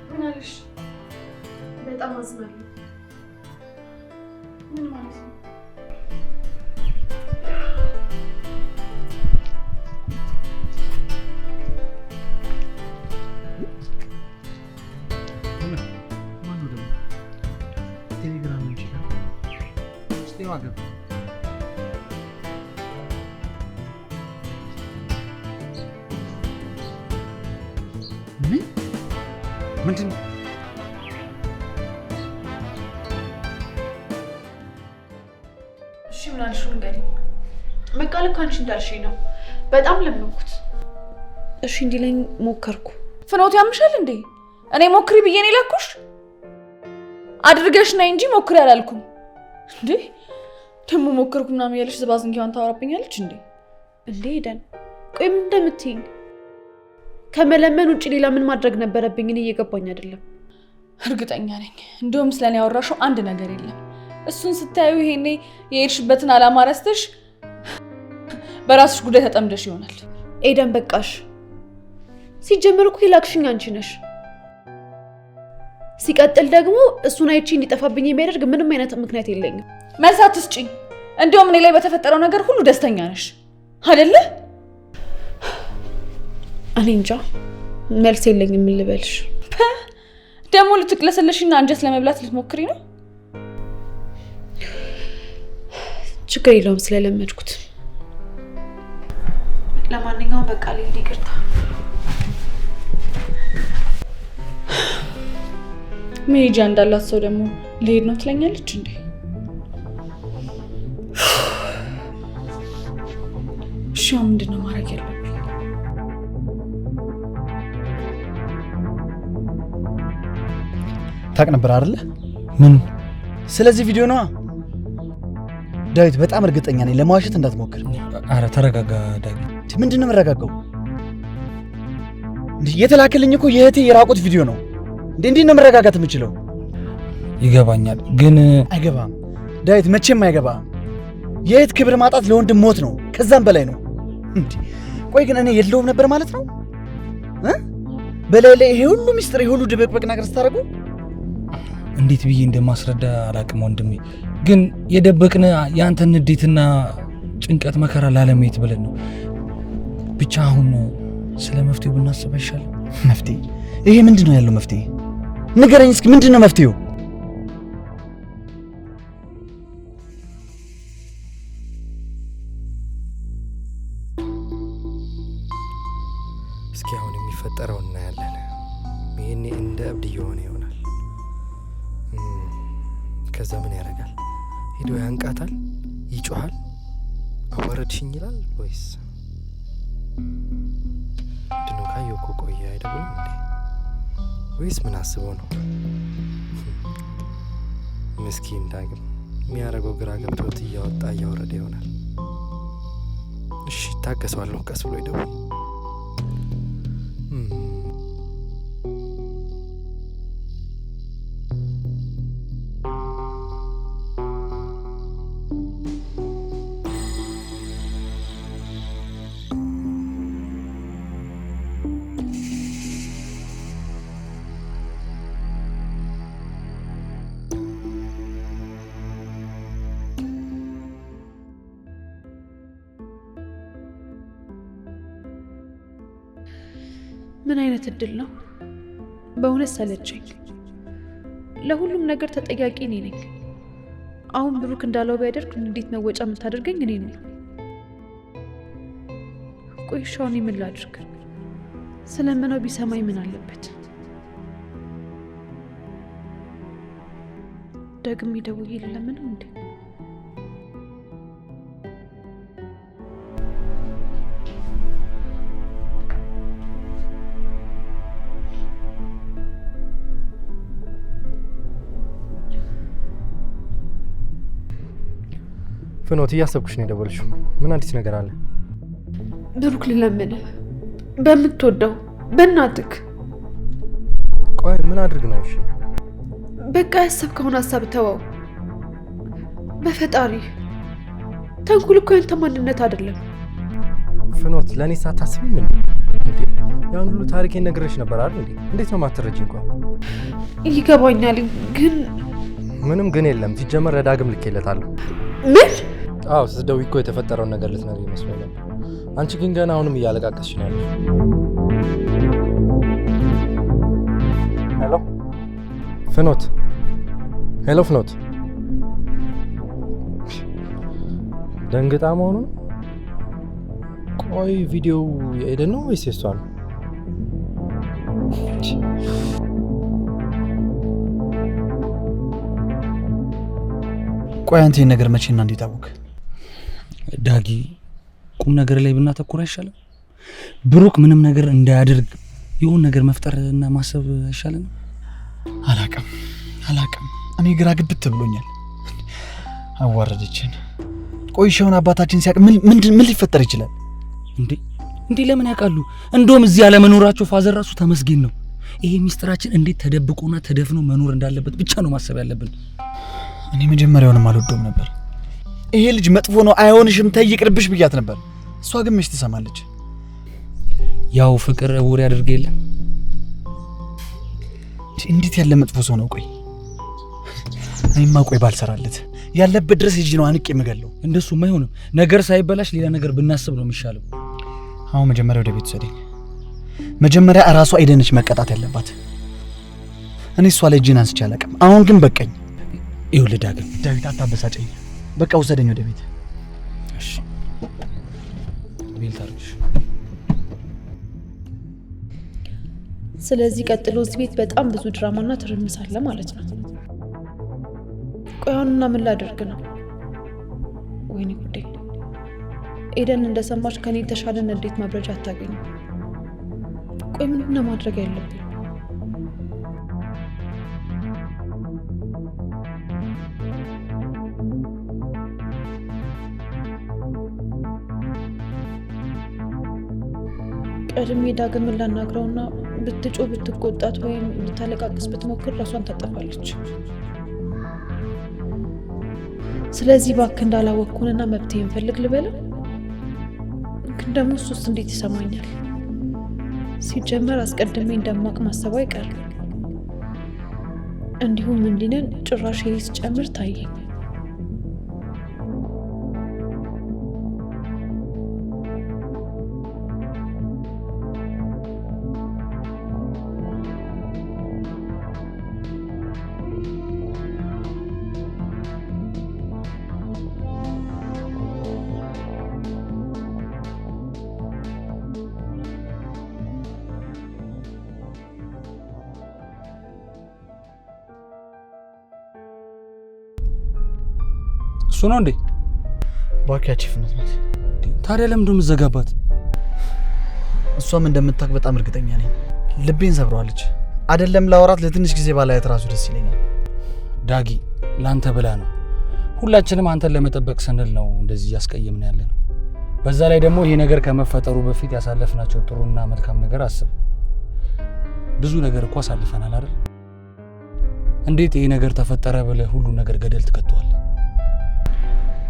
ምን አለሽ? በጣም አዝናለሁ። ምን ማለት ነው? ማነው ደግሞ ቴሌግራም ይችላል? እስቲ ዋገብ። ምን ምንድን ነው? እሺ ምን አልሽው? ንገሪኝ። በቃ ልክ አንቺ እንዳልሽኝ ነው። በጣም ለመንኩት። እሺ እንዲለኝ ሞከርኩ። ፍኖት ያምሻል እንዴ? እኔ ሞክሪ ብዬ ነው የላኩሽ? አድርገሽ ነይ እንጂ ሞክሪ አላልኩም። እንዴ ደግሞ ሞከርኩ ምናምን እያለሽ ዝባዝንኪዋን ታወራብኛለች እንዴ? እንዴ ሄደን ቆይ ምን እንደምትይኝ? ከመለመን ውጭ ሌላ ምን ማድረግ ነበረብኝ? እኔ እየገባኝ አይደለም። እርግጠኛ ነኝ እንደውም ስለኔ ያወራሽው አንድ ነገር የለም። እሱን ስታዩ ይሄኔ የሄድሽበትን ዓላማ ረስተሽ በራስሽ ጉዳይ ተጠምደሽ ይሆናል። ኤደን በቃሽ። ሲጀመር እኮ የላክሽኝ አንቺ ነሽ። ሲቀጥል ደግሞ እሱን አይቼ እንዲጠፋብኝ የሚያደርግ ምንም አይነት ምክንያት የለኝም። መልስ አትስጪኝ። እንዲያውም እኔ ላይ በተፈጠረው ነገር ሁሉ ደስተኛ ነሽ አይደለ? እኔ እንጃ መልስ የለኝም። ምን ልበልሽ? ደግሞ ልትቅለሰለሽና አንጀት ለመብላት ልትሞክሪ ነው? ችግር የለውም ስለለመድኩት። ለማንኛውም በቃ ልሂድ፣ ይቅርታ። መሄጃ እንዳላት ሰው ደግሞ ልሄድ ነው ትለኛለች እንዴ? እሺ አሁን ምንድን ነው ማድረግ ያለብኝ? ታውቅ ነበር አይደለ? ምን? ስለዚህ ቪዲዮ ነዋ። ዳዊት፣ በጣም እርግጠኛ ነኝ ለመዋሸት እንዳትሞክር። አረ ተረጋጋ ዳጊ። ምንድን ነው የምረጋጋው? እንዴ የተላከልኝ እኮ የእህቴ የራቁት ቪዲዮ ነው። እንዴ እንዴት ነው መረጋጋት የምችለው? ይገባኛል ግን አይገባም ዳዊት፣ መቼም አይገባም። የእህት ክብር ማጣት ለወንድም ሞት ነው፣ ከዛም በላይ ነው። እንዴ ቆይ ግን እኔ የለውም ነበር ማለት ነው እ በላይ ላይ ይሄ ሁሉ ሚስጥር፣ ይሄ ሁሉ ድብቅብቅ ነገር ስታደርጉ እንዴት ብዬ እንደማስረዳ አላቅም ወንድሜ። ግን የደበቅን የአንተን ንዴትና ጭንቀት መከራ ላለማየት ብለን ነው። ብቻ አሁን ስለ መፍትሄው ብናስብ አይሻልም? መፍትሄ? ይሄ ምንድን ነው ያለው መፍትሄ? ንገረኝ እስኪ ምንድን ነው መፍትሄው? እስኪ አሁን የሚፈጠረው እናያለን። ይሄኔ እንደ እብድ እየሆነ ይሆናል። ከዛ ምን ያደርጋል? ሄዶ ያንቃታል፣ ይጮሃል፣ አዋረድሽኝ ይላል ወይስ ምንድነው? ካየው እኮ ቆየ፣ አይደውልም እንዴ? ወይስ ምን አስበው ነው? ምስኪን ዳግም የሚያደርገው ግራ ገብቶት እያወጣ እያወረደ ይሆናል። እሺ ታገሰዋለሁ፣ ቀስ ብሎ ይደውል። ምን አይነት እድል ነው? በእውነት ሰለቸኝ። ለሁሉም ነገር ተጠያቂ እኔ ነኝ። አሁን ብሩክ እንዳለው ቢያደርግ እንዴት መወጫ የምታደርገኝ እኔ ነኝ። ቆይ እሺ አሁን ምን ላድርግ? ስለምነው ቢሰማኝ ምን አለበት? ደግሜ ደውዬ ልለምነው እንዴ? ፍኖት እያሰብኩሽ ነው የደወልሽው። ምን አዲስ ነገር አለ? ብሩክ ልለምንህ፣ በምትወደው በእናትክ። ቆይ ምን አድርግ ነው? እሺ በቃ ያሰብከውን ሀሳብ ተወው። በፈጣሪ ተንኩል እኮ ያንተ ማንነት አይደለም። ፍኖት ለእኔ ሳታስቢም እንዴ? ያን ሁሉ ታሪኬን ነግሬሽ ነበር አይደል እንዴ? እንዴት ነው የማትረጂኝ? እንኳን ይገባኛል፣ ግን ምንም ግን የለም። ሲጀመር ለዳግም ልኬለታለሁ። ምን? አዎ ስትደውይ እኮ የተፈጠረውን ነገር ልትነግሪኝ መስሎኝ ነበር። አንቺ ግን ገና አሁንም እያለቃቀስሽ ነው ያለሽው። Hello ፍኖት፣ hello ፍኖት። ደንግጣ መሆኑ ነው? ቆይ ቪዲዮው የኤደን ነው ወይስ የሷ ነው? ቆይ አንተ ይሄን ነገር መቼና እንዴት አወቅ? ዳጊ ቁም ነገር ላይ ብናተኩር አይሻልም? ብሩክ ምንም ነገር እንዳያደርግ የሆነ ነገር መፍጠርና ማሰብ አይሻልም? አላቅም አላቅም። እኔ ግራ ግብት ብሎኛል። አዋረደችን። ቆይ ሻውን አባታችን ሲያውቅ ምን ምን ሊፈጠር ይችላል? እንዴ እንዴ ለምን ያውቃሉ? እንደውም እዚህ ያለመኖራቸው father ራሱ ተመስገን ነው። ይሄ ሚስጥራችን እንዴት ተደብቆና ተደፍኖ መኖር እንዳለበት ብቻ ነው ማሰብ ያለብን። እኔ መጀመሪያውንም አልወደውም ነበር። ይሄ ልጅ መጥፎ ነው፣ አይሆንሽም፣ ተይ ይቅርብሽ ብያት ነበር። እሷ ግን መች ትሰማለች? ያው ፍቅር እውር ያደርግ የለም። እንዴት ያለ መጥፎ ሰው ነው? ቆይ እኔማ ቆይ ባልሰራለት ያለበት ድረስ ሂጅ ነው አንቄ የምገለው። እንደሱም አይሆንም። ነገር ሳይበላሽ ሌላ ነገር ብናስብ ነው የሚሻለው። አሁን መጀመሪያ ወደ ቤት ውሰደኝ። መጀመሪያ እራሷ ኤደነች መቀጣት ያለባት። እኔ እሷ ላይ እጄን አንስቼ አላውቅም። አሁን ግን በቃኝ። ይኸውልህ ዳግም፣ ዳዊት አታበሳጨኝ። በቃ ውሰደኝ ወደ ቤት። እሺ belt አድርግሽ። ስለዚህ ቀጥሎ እዚህ ቤት በጣም ብዙ ድራማና ትርምስ አለ ማለት ነው። ቆይ አሁንና ምን ላደርግ ነው? ወይኔ ጉዴ! ኤደን እንደሰማች ከኔ የተሻለ ንዴት ማብረጃ አታገኝም። ቆይ ምንድን ነው ማድረግ ያለብኝ? ቀድሜ ዳግምን ላናግረውና ብትጮህ ብትቆጣት ወይም ብታለቃቅስ ብትሞክር ራሷን ታጠፋለች። ስለዚህ እባክህ እንዳላወቅኩንና መብትሄን ፈልግ ልበላ። ግን ደግሞ እሱስ እንዴት ይሰማኛል? ሲጀመር አስቀድሜ እንደማቅ ማሰቡ አይቀርም። እንዲሁም እንዲነን ጭራሽ ይሄ ሲጨምር ታየኝ። እሱ ነው እንዴ? እባክህ ያቺ ፍኖት ናት። ታዲያ ለምንድን ነው የምትዘጋባት? እሷም እንደምታውቅ በጣም እርግጠኛ ነኝ። ልቤን ሰብረዋለች። አይደለም ላወራት ለትንሽ ጊዜ ባላያት ራሱ ደስ ይለኛል። ዳጊ ላንተ ብላ ነው። ሁላችንም አንተን ለመጠበቅ ስንል ነው እንደዚህ እያስቀየምን ያለ ነው። በዛ ላይ ደግሞ ይሄ ነገር ከመፈጠሩ በፊት ያሳለፍናቸው ጥሩና መልካም ነገር አስብ። ብዙ ነገር እኮ አሳልፈናል አይደል? እንዴት ይሄ ነገር ተፈጠረ ብለህ ሁሉ ነገር ገደል ትከተዋለህ?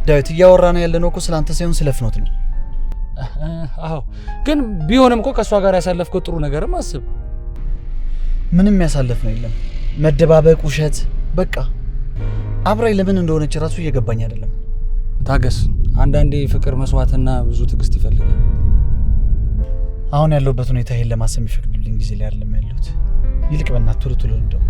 ዳዊት እያወራን ያለነው እኮ ስለ አንተ ሳይሆን ስለ ፍኖት ነው። አዎ፣ ግን ቢሆንም እኮ ከእሷ ጋር ያሳለፍከው ጥሩ ነገርም አስብ። ምንም ያሳለፍነው የለም። መደባበቅ፣ ውሸት፣ በቃ አብራኝ ለምን እንደሆነች ራሱ እየገባኝ አይደለም። ታገስ። አንዳንዴ ፍቅር መስዋዕትና ብዙ ትዕግስት ይፈልጋል። አሁን ያለሁበት ሁኔታ ይሄን ለማሰብ የሚፈቅድልኝ ጊዜ ላይ አይደለም ያለሁት። ይልቅ በእናትህ ቶሎ ቶሎ እንደው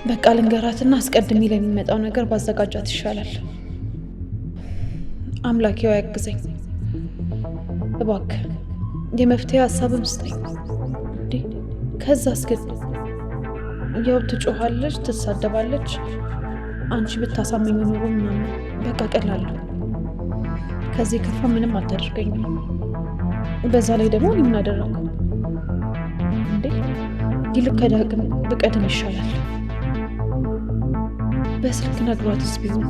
በቃ ልንገራትና አስቀድሜ ለሚመጣው ነገር ባዘጋጃት ይሻላል። አምላኬ ያግዘኝ እባክህ፣ የመፍትሄ ሀሳብም ስጠኝ። እንዴ ከዛስ ግን ያው ትጮኻለች፣ ትሳደባለች። አንቺ ብታሳመኝ ኖሮ ምናምን በቃ ቀላለሁ። ከዚህ ከፋ ምንም አታደርገኝም። በዛ ላይ ደግሞ እኔ ምን አደረግኩ እንዴ? ይልቅ ከዳግም ብቀድም ይሻላል። በስልክ ነግሯትስ ቢሆን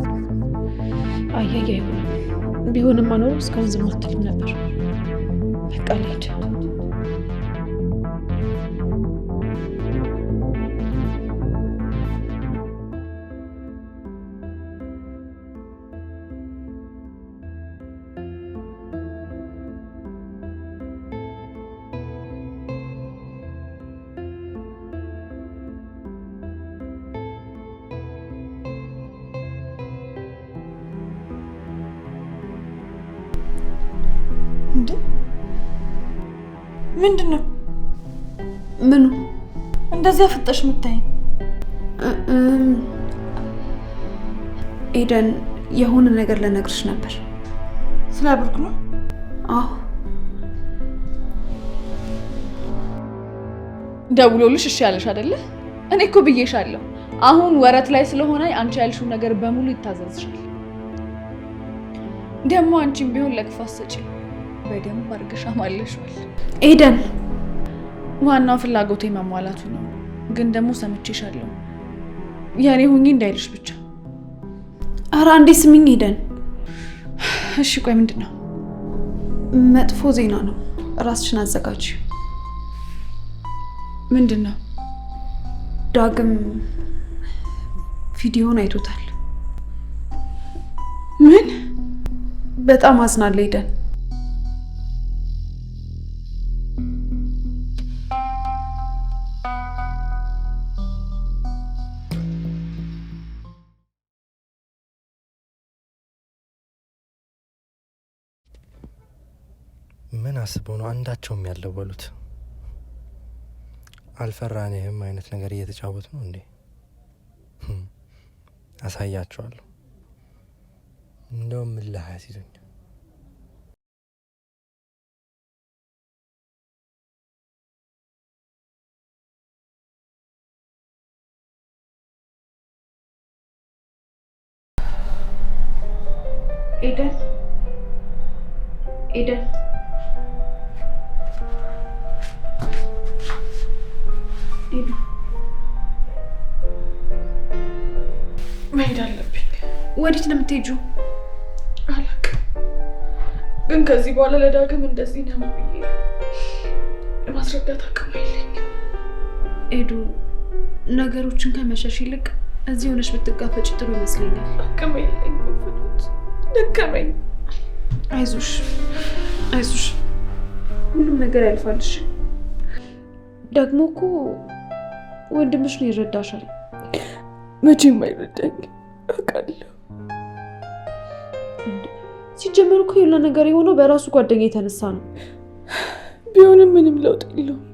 አያይ አይሆንም። ቢሆንም አኖሮ እስካሁን ዝም አትልም ነበር። በቃ ልሂድ። እንዴ ምንድን ነው? ምኑ እንደዚያ ፍጠሽ የምታይኝ? ኤደን፣ የሆነ ነገር ልነግርሽ ነበር። ስለ ብሩክ ነው? አዎ። ደውሎልሽ እሺ ያለሽ አይደለ? እኔ እኮ ብዬሻለሁ። አሁን ወረት ላይ ስለሆነ አንቺ ያልሽው ነገር በሙሉ ይታዘዝሻል። ደግሞ አንቺም ቢሆን ለክፋት ሰጪ በደንብ አድርገሽ አማለሽዋል። ኤደን፣ ዋናው ፍላጎቴ መሟላቱ ነው። ግን ደግሞ ሰምቼሻለሁ። የእኔ ሁኚ እንዳይልሽ ብቻ። ኧረ አንዴ ስሚኝ ኤደን። እሺ ቆይ ምንድን ነው? መጥፎ ዜና ነው። ራስሽን አዘጋጅ። ምንድን ነው? ዳግም ቪዲዮን አይቶታል። ምን? በጣም አዝናለሁ ኤደን። ምን አስበው ነው አንዳቸውም ያልደወሉት? አልፈራንህም አይነት ነገር እየተጫወቱ ነው እንዴ? አሳያቸዋለሁ። እንደውም እልህ አያስይዙኝ። ኤደን፣ ኤደን፣ ኤደን፣ መሄድ አለብኝ። ወዴት ነው የምትሄጂው? አላውቅም፣ ግን ከዚህ በኋላ ለዳግም እንደዚህ ነው ብዬ የማስረዳት አቅም የለኝም። ኤዱ፣ ነገሮችን ከመሸሽ ይልቅ እዚህ ሆነሽ ብትጋፈጭ ጥሩ ይመስለኛል። አቅም የለኝም ፍኖት፣ ደከመኝ። አይዞሽ፣ አይዞሽ፣ ሁሉም ነገር ያልፋልሽ። ደግሞ እኮ ወንድምሽ ነው ይረዳሻል። መቼም አይረዳኝ አውቃለሁ። ሲጀመር እኮ የሆነ ነገር የሆነው በራሱ ጓደኛ የተነሳ ነው። ቢሆንም ምንም ለውጥ የለውም።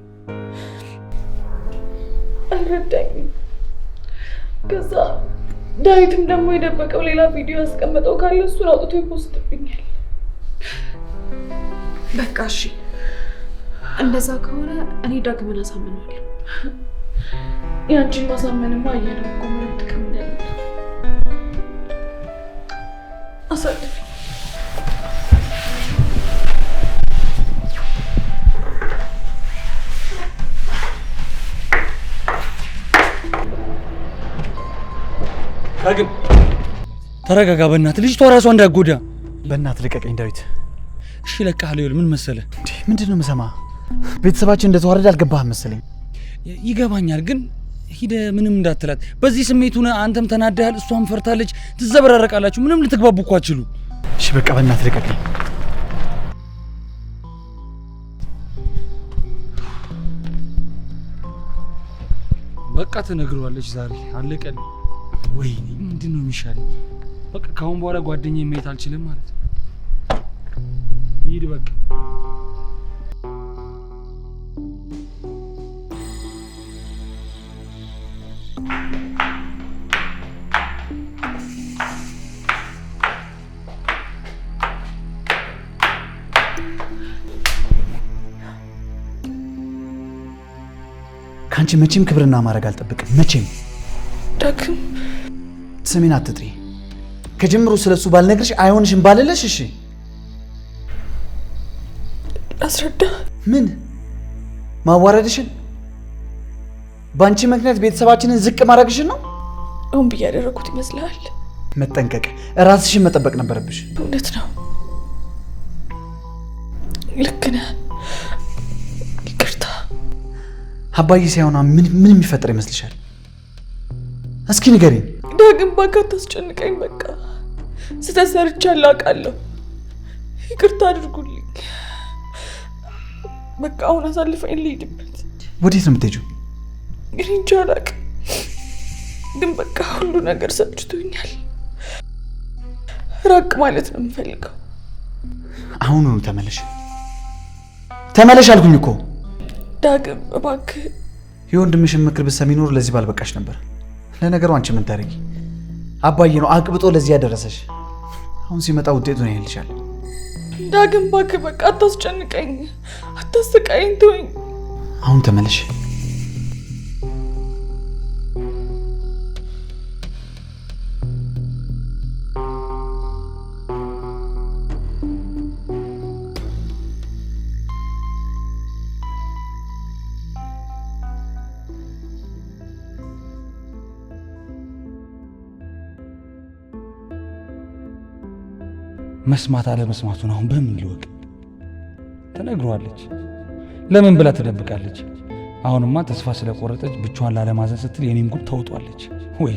አይረዳኝም። ከዛ ዳዊትም ደግሞ የደበቀው ሌላ ቪዲዮ ያስቀመጠው ካለ እሱን አውጥቶ ይፖስትብኛል። በቃ እሺ፣ እንደዛ ከሆነ እኔ ዳግምን አሳምነዋለሁ። ያንቺን ማሳመንማ አየነው እኮ ምንም ጥቅም እንደሌለው። አሳልፊ። ዳግም ተረጋጋ፣ በእናትህ ልጅቷ ራሷ እንዳትጎዳ። በእናትህ ልቀቀኝ ዳዊት። እሺ እለቅሃለሁ። ይኸውልህ ምን መሰለህ፣ ምንድን ነው የምሰማ? ቤተሰባችን እንደተዋረደ አልገባህም መሰለኝ። ይገባኛል፣ ግን ሂደህ ምንም እንዳትላት። በዚህ ስሜት ሆነህ አንተም ተናደሃል፣ እሷም ፈርታለች፣ ትዘበራረቃላችሁ። ምንም ልትግባቡ እኮ አትችሉ። እሺ በቃ በእናትህ ልቀቀኝ። በቃ ትነግረዋለች ዛሬ አለቀልኝ። ወይኔ ምንድን ነው የሚሻለኝ? በቃ ከአሁን በኋላ ጓደኛዬን ማየት አልችልም ማለት ነው። ልሂድ በቃ። ከአንቺ መቼም ክብርና ማድረግ አልጠብቅም። መቼም። ዳግም ስሜን አትጥሪ። ከጀምሮ ስለሱ ባልነግርሽ አይሆንሽም ባልልሽ። እሺ አስረዳ። ምን ማዋረድሽን? በአንቺ ምክንያት ቤተሰባችንን ዝቅ ማድረግሽን ነው? አሁን ብዬ ያደረኩት ይመስልሃል? መጠንቀቅ፣ ራስሽን መጠበቅ ነበረብሽ። እውነት ነው፣ ልክ ነህ። ይቅርታ። አባዬ ሳይሆን ምን ምን የሚፈጠር ይመስልሻል? እስኪ ንገሪኝ። ዳግም እባክህ አታስጨንቀኝ። በቃ ስህተት ሰርቻለሁ አውቃለሁ። ይቅርታ አድርጉልኝ። በቃ አሁን አሳልፈኝ ልሂድበት። ወዴት ነው የምትሄጂው? እኔ እንጃ አላውቅም፣ ግን በቃ ሁሉ ነገር ሰልችቶኛል። ራቅ ማለት ነው የምፈልገው። አሁኑኑ ተመለሽ፣ ተመለሽ አልኩኝ እኮ። ዳግም እባክህ። የወንድምሽን ምክር ብትሰሚ ኖሮ ለዚህ ባልበቃሽ ነበር። ለነገሩ አንቺ ምን ታደርጊ? አባዬ ነው አቅብጦ ለዚህ ያደረሰሽ። አሁን ሲመጣ ውጤቱን ያይልሻል። ዳግም እባክህ በቃ አታስጨንቀኝ፣ አታሰቃይኝ፣ ተወኝ። አሁን ተመለሽ። መስማት አለመስማቱን አሁን በምን ልወቅ? ተነግሯለች። ለምን ብላ ትደብቃለች? አሁንማ ተስፋ ስለቆረጠች ብቻዋን ላለማዘን ስትል የኔም ጉድ ተውጧለች። ወይ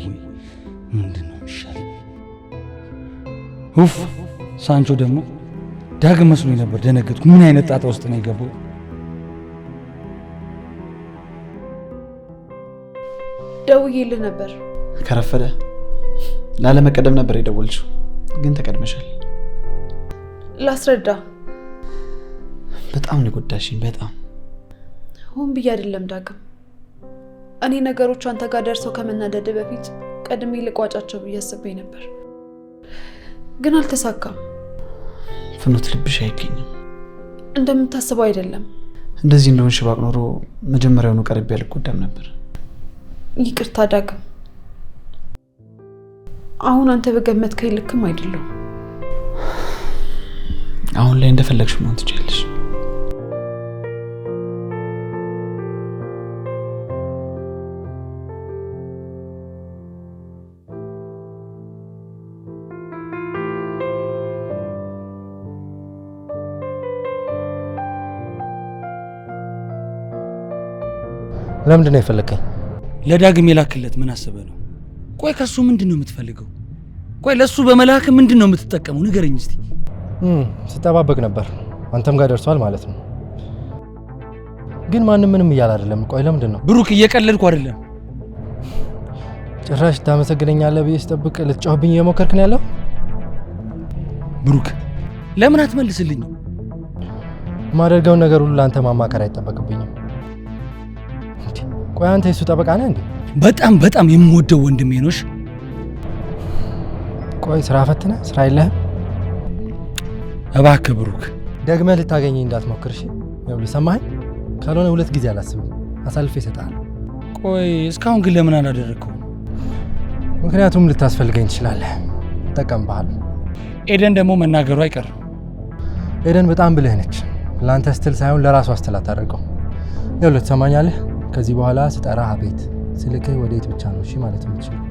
ምንድን ነው የሚሻለኝ? ኡፍ! ሳንቾ ደግሞ ዳግም መስሎኝ ነበር። ደነገጥኩ። ምን አይነት ጣጣ ውስጥ ነው የገባው? ደውዬልህ ነበር። ከረፈደ ላለመቀደም ነበር የደወልሽው፣ ግን ተቀድመሻል። ላስረዳ። በጣም ነው የጎዳሽኝ። በጣም ሆን ብዬ አይደለም ዳግም። እኔ ነገሮች አንተ ጋር ደርሰው ከመናደድ በፊት ቀድሜ ልቋጫቸው ብዬ አስቤ ነበር፣ ግን አልተሳካም። ፍኖት ልብሽ አይገኝም። እንደምታስበው አይደለም። እንደዚህ እንደሆንሽ ባውቅ ኖሮ መጀመሪያውኑ ቀርቤ አልጎዳም ነበር። ይቅርታ ዳግም። አሁን አንተ በገመትከኝ ልክም አይደለሁም። አሁን ላይ እንደፈለግሽ መሆን ትችያለሽ። ለምንድን ነው የፈለከኝ? ለዳግም የላክለት ምን አስበህ ነው? ቆይ ከሱ ምንድን ነው የምትፈልገው? ቆይ ለሱ በመላክ ምንድን ነው የምትጠቀመው? ንገረኝ እስቲ። ስጠባበቅ ነበር። አንተም ጋር ደርሷል ማለት ነው። ግን ማንም ምንም እያለ አይደለም። ቆይ ለምንድን ነው ብሩክ? እየቀለድኩ አይደለም። ጭራሽ ታመሰግነኛለህ ብዬ ስጠብቅ ልትጮህብኝ እየሞከርክ ነው ያለው? ብሩክ ለምን አትመልስልኝም? የማደርገውን ነገር ሁሉ ለአንተ ማማከር አይጠበቅብኝም። ቆይ አንተ የሱ ጠበቃ ነህ እንዴ? በጣም በጣም የምወደው ወንድሜ ነው። እሺ ቆይ ስራ ፈትነህ ስራ የለህም? እባክህ ብሩክ ደግመህ ልታገኘኝ እንዳትሞክር እሺ? ይኸውልህ ሰማኸኝ? ካልሆነ ሁለት ጊዜ አላስብም፣ አሳልፌ እሰጥሃለሁ። ቆይ እስካሁን ግን ለምን አላደረግከውም? ምክንያቱም ልታስፈልገኝ ትችላለህ፣ እጠቀምብሃለሁ። ኤደን ደግሞ መናገሩ አይቀርም። ኤደን በጣም ብልህ ነች። ለአንተ ስትል ሳይሆን ለራሷ ስትል አታደርገው። ይኸውልህ ትሰማኛለህ? ከዚህ በኋላ ስጠራህ አቤት፣ ስልክህ ወዴት ብቻ ነው እሺ ማለት የምትችለው።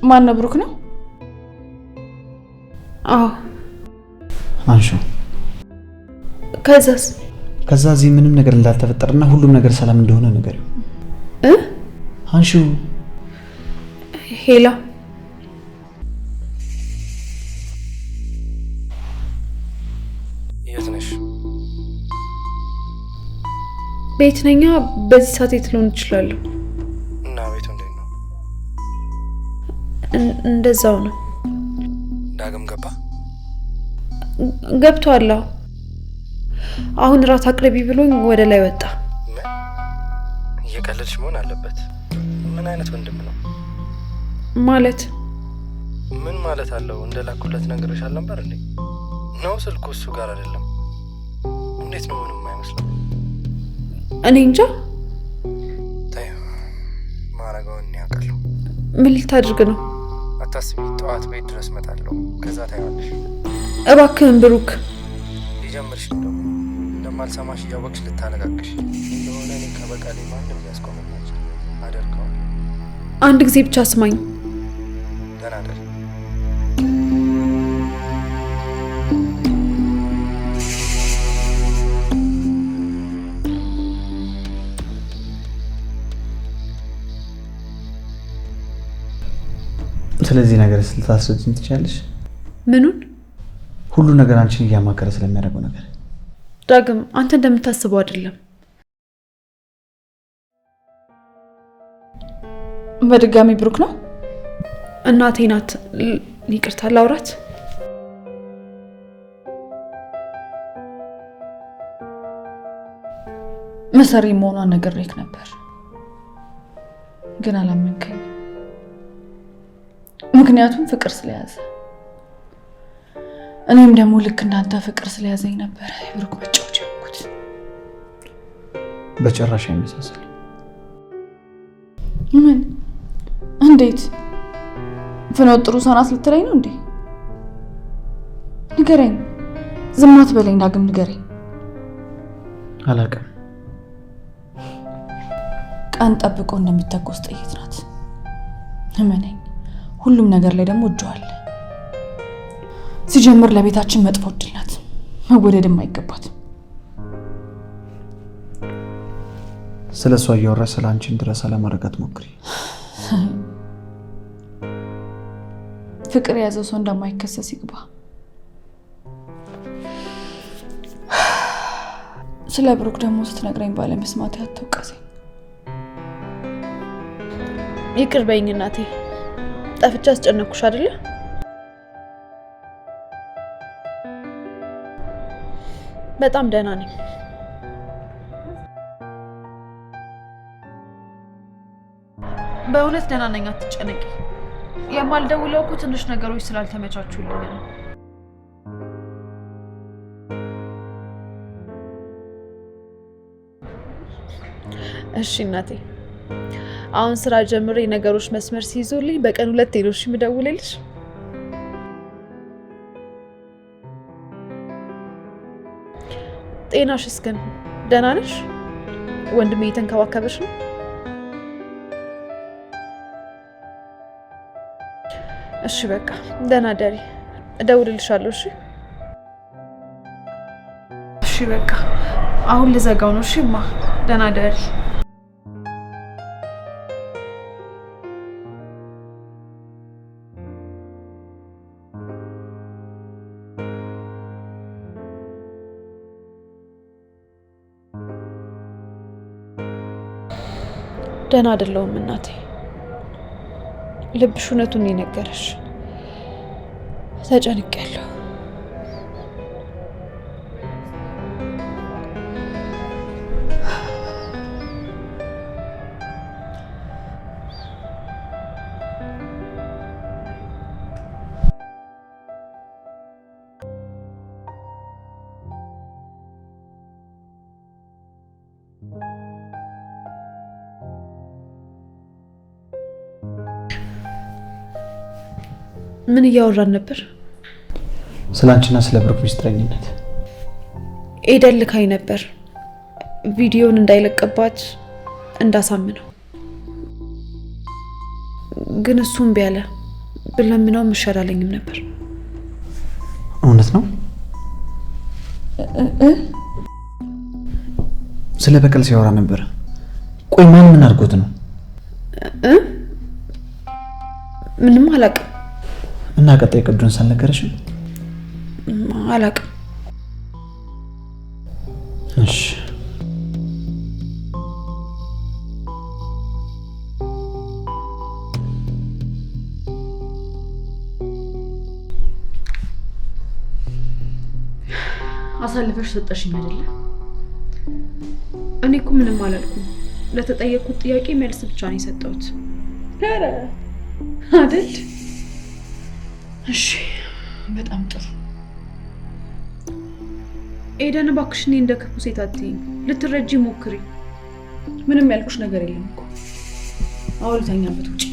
ማነው? ብሩክ ነው? አዎ። አንሹ። ከዛስ? ከዛ እዚህ ምንም ነገር እንዳልተፈጠረና ሁሉም ነገር ሰላም እንደሆነ ንገሪው። አንሹ። ሄላ የት ነሽ? ቤት ነኛ። በዚህ ሰዓት የት ልሆን እችላለሁ? እና ቤቱ እንዴት ነው? እንደዛው ነው። ዳግም ገባ? ገብቷል። አሁን እራት አቅርቢ ብሎኝ ወደ ላይ ወጣ። ምን እየቀለድሽ መሆን አለበት። ምን አይነት ወንድም ነው ማለት? ምን ማለት አለው? እንደላኩለት ነግሬሽ አልነበር እንዴ? ነው ስልኩ እሱ ጋር አይደለም። እንዴት ነው ምንም አይመስለው? እኔ እንጃ። ተይው፣ ማረገውን እኔ አውቃለሁ። ምን ልታደርግ ነው? አታስቢ፣ ጠዋት ቤት ድረስ እመጣለሁ። ከዛ ታይዋለሽ። እባክህን ብሩክ። ሊጀምርሽ ነው ደግሞ እንደማልሰማሽ እያወቅሽ ልታነቃቅሽ እንደሆነ እኔ ከበቀሌ ማንም ሊያስቆመኝ አይችልም። አደርገዋለሁ። አንድ ጊዜ ብቻ ስማኝ። ደህና እደሪ። ስለዚህ ነገር ልታስረጂኝ ትችያለሽ? ምኑን? ሁሉ ነገር አንቺን እያማከረ ስለሚያደርገው ነገር። ዳግም፣ አንተ እንደምታስበው አይደለም። በድጋሚ ብሩክ ነው? እናቴ ናት። ይቅርታ ላውራት። መሰሪ መሆኗን ነግሬክ ነበር፣ ግን አላመንከኝ። ምክንያቱም ፍቅር ስለያዘ፣ እኔም ደግሞ ልክ እንዳንተ ፍቅር ስለያዘኝ ነበር የብሩክ መጫወቻ የሆንኩት። በጭራሽ አይመሳሰልም። ምን? እንዴት? ፍኖት ጥሩ ሰው ናት ልትለኝ ነው እንዴ? ንገረኝ። ዝም አትበለኝ ዳግም፣ ንገረኝ። አላውቅም። ቀን ጠብቆ እንደሚተኮስ ጥይት ናት። እመነኝ። ሁሉም ነገር ላይ ደግሞ እጇ አለ። ሲጀምር ለቤታችን መጥፎ እድል ናት፣ መወደድም አይገባትም። ስለ እሷ እያወራ ስለ አንቺ እንድረሳ ለማድረግ አትሞክሪ። ፍቅር የያዘው ሰው እንደማይከሰስ ይግባ። ስለ ብሩክ ደግሞ ስትነግረኝ ባለመስማት አትውቀሰኝ። ይቅር በይኝ እናቴ፣ ጠፍቼ አስጨነቅኩሽ አይደለ? በጣም ደህና ነኝ። በእውነት ደህና ነኝ፣ አትጨነቂ። የማልደውለው እኮ ትንሽ ነገሮች ስላልተመቻቹልኝ ነው። እሺ እናቴ፣ አሁን ስራ ጀምሬ ነገሮች መስመር ሲይዙልኝ በቀን 2 ነው እሺ የምደውልልሽ። ጤናሽስ ግን ደህና ነሽ? ወንድሜ እየተንከባከበሽ ነው? እሺ በቃ ደህና ደሪ፣ እደውልልሻለሁ። እሺ እሺ በቃ አሁን ልዘጋው ነው። እሺ እማ ደህና ደሪ። ደህና አይደለሁም እናቴ። ልብሽ እውነቱን የነገረሽ። ተጨንቄያለሁ። ምን እያወራን ነበር? ስለ አንቺና ስለ ብሩክ ሚስጥረኝነት። ኤደን ልካኝ ነበር ቪዲዮን እንዳይለቅባት እንዳሳምነው፣ ግን እሱም እምቢ አለ። ብለምነውም እሺ አላለኝም ነበር። እውነት ነው? ስለ በቀል ሲያወራ ነበር። ቆይ ማን ምን አድርጎት ነው? ምንም አላውቅም። እና ቀጣይ ቅዱን ሳልነገረሽም? አላውቅም። እሺ አሳልፈሽ ሰጠሽኝ አይደለ? እኔ እኮ ምንም አላልኩም። ለተጠየቅኩት ጥያቄ መልስ ብቻ ነው የሰጠሁት። ኧረ አይደል? እሺ በጣም ጥሩ። ኤደን እባክሽ እኔ እንደ ክፉ ሴት አትይኝ። ልትረጂ ሞክሪ። ምንም ያልኩሽ ነገር የለም እኮ። አሁን ልተኛበት፣ ውጪ።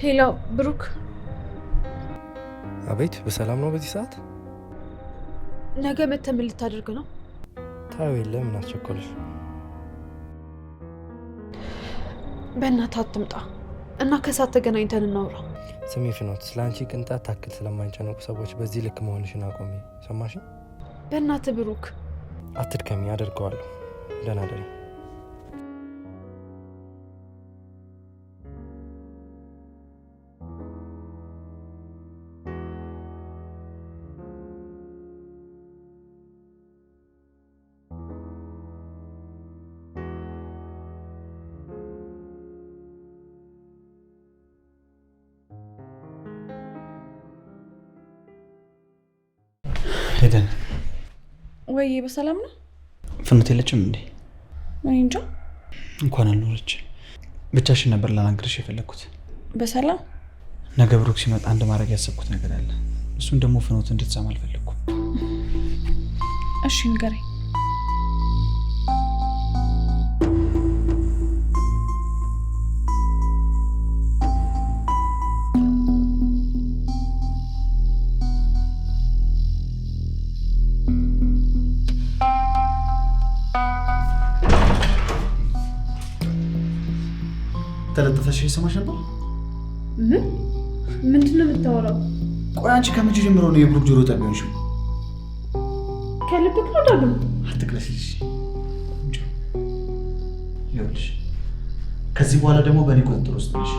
Hello ብሩክ። አቤት። በሰላም ነው በዚህ ሰዓት? ነገ መተህ ምን ልታደርግ ነው? ታየው የለ ምን አስቸኮለሽ? በእናትህ አትምጣ እና ከሰዓት ተገናኝተን እናውራ። ስሚ ፍኖት፣ ስለ አንቺ ቅንጣት ታክል ስለማይጨነቁ ሰዎች በዚህ ልክ መሆንሽን አቆሚ። ሰማሽ? በእናትህ ብሩክ አትድከሚ፣ አደርገዋለሁ። ደህና ደሪ። ሄደን ወይ በሰላም ነው? ፍኖት የለችም እንዴ? እኔ እንጃ። እንኳን አልኖረች። ብቻሽን ነበር ላናግርሽ የፈለግኩት። በሰላም? ነገ ብሩክ ሲመጣ አንድ ማድረግ ያሰብኩት ነገር አለ። እሱን ደግሞ ፍኖት እንድትሰማ አልፈለግኩም። እሺ ንገረኝ። ተለጥፈሽ የሰማሽ ነበር? ምን ምንድን ነው የምታወራው? ቆይ አንቺ ከመቼ ጀምሮ ነው የብሩክ ጆሮ ጠቢ ሆንሽው? ከልብክ ነው ዳግም? አትቅለሽልሽ። ይኸውልሽ ከዚህ በኋላ ደግሞ በእኔ ቁጥጥር ውስጥ ነሽ።